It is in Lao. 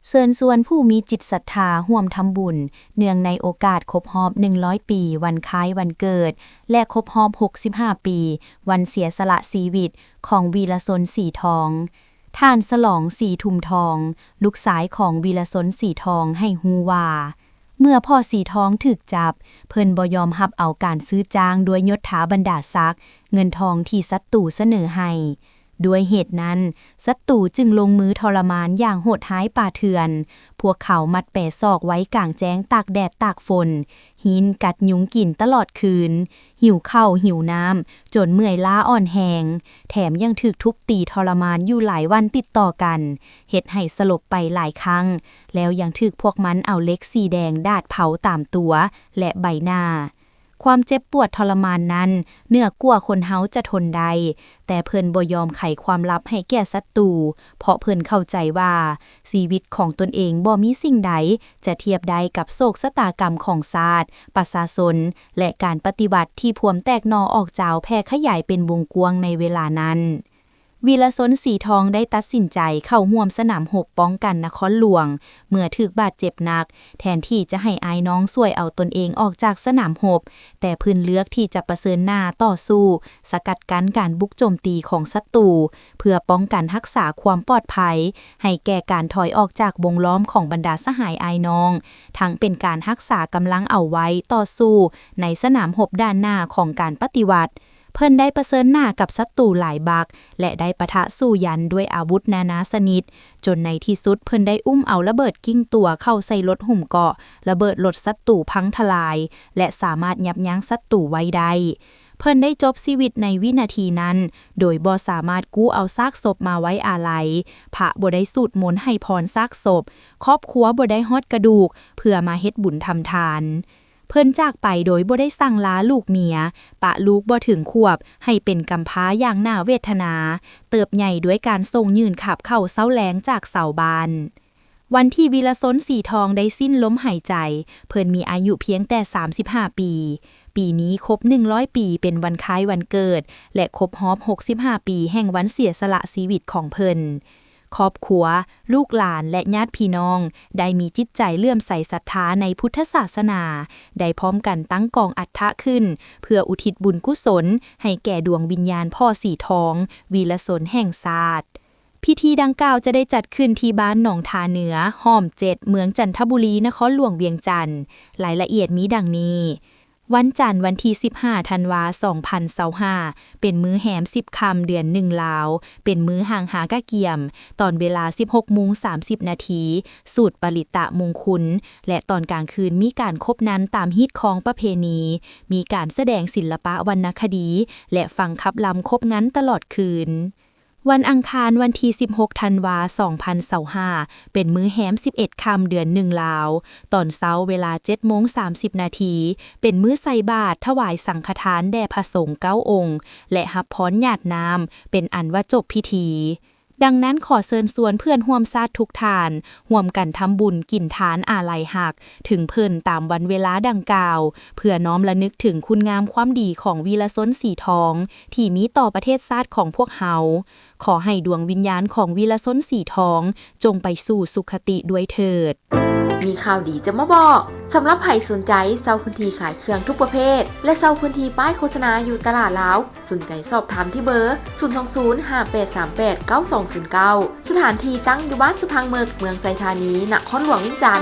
ເຊີນຊວນຜູ້ມີຈິດສັດທາຮ່ວມທຳບຸນ ເນື່ອງໃນໂອກາດຄົບຮອບໜຶ່ງຮ້ອຍປີວັນຄ້າຍວັນເກີດ ແລະ ຄົບຮອບຫົກສິບຫ້າປີວັນເສຍສະຫຼະຊີວິດຂອງວີລະຊົນສີທອງ. ທ່ານສະຫຼອງ ສີທຸມທອງ ລູກຊາຍຂອງວີລະຊົນສີທອງ ໃຫ້ຮູ້ວ່າ ເມື່ອພໍ່ສີທອງຖືກຈັບ, ເພິ່ນບໍ່ຍອມຮັບເອົາການຊື້ຈ້າງດ້ວຍຍົດຖາບັນດາສັກ, ເງິນທອງທີ່ສັດຕູສະເໜີໃຫ້. ດ້ວຍເຫດນັ້ນ, ສັດຕູຈຶ່ງລົງມືທໍລະມານຢ່າງໂຫດຮ້າຍປ່າເຖື່ອນ. ພວກເຂົາມັດແປສອກໄວ້ກາງແຈ້ງຕາກແດດຕາກຝົນ, ຮີນກັດຍຸງກິນຕະຫຼອດຄືນ, ຫິວເຂົ້າຫິວນ້ຳ ຈົນເມື່ອຍລ້າອ່ອນແຮງ, ແຖມຍັງຖືກທຸບຕີທໍລະມານຢູ່ຫຼາຍວັນຕິດຕໍ່ກັນ, ເຮັດໃຫ້ສະຫຼົບໄປຫຼາຍຄັ້ງ, ແລ້ວຍັງຖືກພວກມັນເອົາເຫຼັກສີແດງດາດເຜົາຕາມຕົວ ແລະ ໃບໜ້າ. ຄວາມເຈັບປວດທໍລະມານນັ້ນເໜືອກວ່າຄົນເຮົາຈະທົນໄດ້, ແຕ່ເພິ່ນບໍ່ຍອມໄຂຄວາມລັບໃຫ້ແກ່ສັດຕູ, ເພາະເພິ່ນເຂົ້າໃຈວ່າຊີວິດຂອງຕົນເອງບໍ່ມີສິ່ງໃດຈະທຽບໄດ້ກັບໂຊກຊະຕາກຳຂອງຊາດ, ປະຊາຊົນ ແລະ ການປະຕິວັດທີ່ພວມແຕກໜໍ່ອອກຈາວແຜ່ຂະຫຍາຍເປັນວົງກວ້າງໃນເວລານັ້ນ. ວີລະຊົນ ສີທອງ ໄດ້ຕັດສິນໃຈເຂົ້າຮ່ວມສະໜາມຮົບປ້ອງກັນນະຄອນຫຼວງ ເມື່ອຖືກບາດເຈັບໜັກ, ແທນທີ່ຈະໃຫ້ອ້າຍນ້ອງຊ່ວຍເອົາຕົນເອງອອກຈາກສະໜາມຮົບ, ແຕ່ເພິ່ນເລືອກທີ່ຈະປະເຊີນໜ້າຕໍ່ສູ້, ສະກັດກັ້ນການບຸກໂຈມຕີຂອງສັດຕູ, ເພື່ອປ້ອງກັນຮັກສາຄວາມປອດໄພໃຫ້ແກ່ການຖອຍອອກຈາກວົງລ້ອມຂອງບັນດາສະຫາຍອ້າຍນ້ອງ, ທັງເປັນການຮັກສາກຳລັງເອົາໄວ້ຕໍ່ສູ້ໃນສະໜາມຮົບດ້ານໜ້າຂອງການປະຕິວັດ. ເພິ່ນໄດ້ປະເຊີນໜ້າກັບສັດຕູຫຼາຍບັກ ແລະ ໄດ້ປະທະສູ້ຢັນດ້ວຍອາວຸດນານາຊະນິດ, ຈົນໃນທີ່ສຸດເພິ່ນໄດ້ອຸ້ມເອົາລະເບີດກິ້ງຕົວເຂົ້າໃສ່ລົດຫຸ້ມເກາະ, ລະເບີດລົດສັດຕູພັງທະລາຍ ແລະ ສາມາດຍັບຢັ້ງສັດຕູໄວ້ໄດ້. ເພິ່ນໄດ້ຈົບຊີວິດໃນວິນາທີນັ້ນ ໂດຍບໍ່ສາມາດກູ້ເອົາຊາກສົບມາໄວ້ອາໄລ, ພະບໍ່ໄດ້ສູດມົນໃຫ້ພອນຊາກສົບ, ຄອບຄົວບໍ່ໄດ້ຮອດກະດູກເພື່ອມາເຮັດບຸນທຳທານ. ເພິ່ນຈາກໄປໂດຍບໍ່ໄດ້ສັ່ງລາລູກເມຍ, ປະລູກບໍ່ເຖິງຂວບໃຫ້ເປັນກຳພ້າຢ່າງໜ້າເວທະນາ, ເຕີບໃຫຍ່ດ້ວຍການສົ່ງຍື່ນຄາບເຂົ້າເຊົ້າແລງຈາກຊາວບ້ານ. ວັນທີ່ວິລະຊົນ ສີທອງ ໄດ້ສິ້ນລົມຫາຍໃຈ, ເພິ່ນມີອາຍຸພຽງແຕ່ສາມສິບຫ້າປີ. ປີນີ້ຄົບໜຶ່ງຮ້ອຍປີເປັນວັນຄ້າຍວັນເກີດ ແລະ ຄົບຮອບຫົກສິບຫ້າປີແຫ່ງວັນເສຍສະຫຼະຊີວິດຂອງເພິ່ນ. ຄອບຄົວ, ລູກຫຼານ ແລະ ຍາດພີ່ນ້ອງ ໄດ້ມີຈິດໃຈເຫຼື້ອມໃສສັດທາໃນພຸດທະສາສະໜາ, ໄດ້ພ້ອມກັນຕັ້ງກອງອັດຖະຂຶ້ນ ເພື່ອອຸທິດບຸນກຸສົນໃຫ້ແກ່ດວງວິນຍານພໍ່ສີທອງ ວີລະຊົນແຫ່ງຊາດ. ພິທີດັ່ງກ່າວຈະໄດ້ຈັດຂຶ້ນທີ່ບ້ານໜອງທ່າເໜືອ, ຫ້ອມເຈັດ, ເມືອງຈັນທະບູລີ, ນະຄອນຫຼວງວຽງຈັນ. ລາຍລະອຽດມີດັ່ງນີ້. ວັນຈັນ ວັນທີສິບຫ້າ ທັນວາ ສອງພັນຊາວຫ້າ ເປັນມື້ແຮມສິບຄ່ຳ ເດືອນໜຶ່ງລາວ, ເປັນມື້ຫາງຫາກະກຽມ, ຕອນເວລາສິບຫົກໂມງສາມສິບນາທີ, ສູດປະລິດຕະມຸງຄຸນ ແລະ ຕອນກາງຄືນມີການຄົບນັນຕາມຮີດຄອງປະເພນີ, ມີການສະແດງສິນລະປະວັນນະຄະດີ ແລະ ຟັງຂັບລຳຄົບງັນຕະຫຼອດຄືນ. ວັນອັງຄານ ວັນທີສິບຫົກ ທັນວາ ສອງພັນຊາວຫ້າ ເປັນມື້ແຮມສິບເອັດຄ່ຳ ເດືອນໜຶ່ງລາວ, ຕອນເຊົ້າເວລາເຈັດໂມງສາມສິບນາທີ ເປັນມື້ໃສ່ບາດຖວາຍສັງຄະທານແດ່ພະສົງເກົ້າອົງ ແລະ ຮັບພອນຫຍາດນ້ຳ ເປັນອັນວ່າຈົບພິທີ. ດັ່ງນັ້ນ ຂໍເຊີນຊວນເພື່ອນຮ່ວມຊາດທຸກທ່ານ ຮ່ວມກັນທຳບຸນກິນທານອາໄລຮັກເຖິງເພິ່ນຕາມວັນເວລາດັ່ງກ່າວ ເພື່ອນ້ອມລະນຶກເຖິງຄຸນງາມຄວາມດີຂອງວີລະຊົນ ສີທອງ ທີ່ມີຕໍ່ປະເທດຊາດຂອງພວກເຮົາ. ຂໍໃຫ້ດວງວິນຍານຂອງວີລະຊົນ ສີທອງ ຈົ່ງໄປສູ່ສຸຄະຕິດ້ວຍເທີດ. ມີຂ່າວດີຈະມາບອກ. ສຳລັບໃຜສົນໃຈເຊົ່າພື້ນທີ່ຂາຍເຄື່ອງທຸກປະເພດ ແລະ ເຊົ່າພື້ນທີ່ປ້າຍໂຄສະນາຢູ່ຕະຫຼາດລາວ, ສົນໃຈສອບຖາມທີ່ເບີ ສູນສອງສູນ ຫ້າແປດສາມແປດ ເກົ້າສອງສູນເກົ້າ. ສະຖານທີ່ຕັ້ງຢູ່ບ້ານສະພັງເໝິກ, ເມືອງໄຊທານີ, ນະຄອນຫຼວງວຽງຈັນ.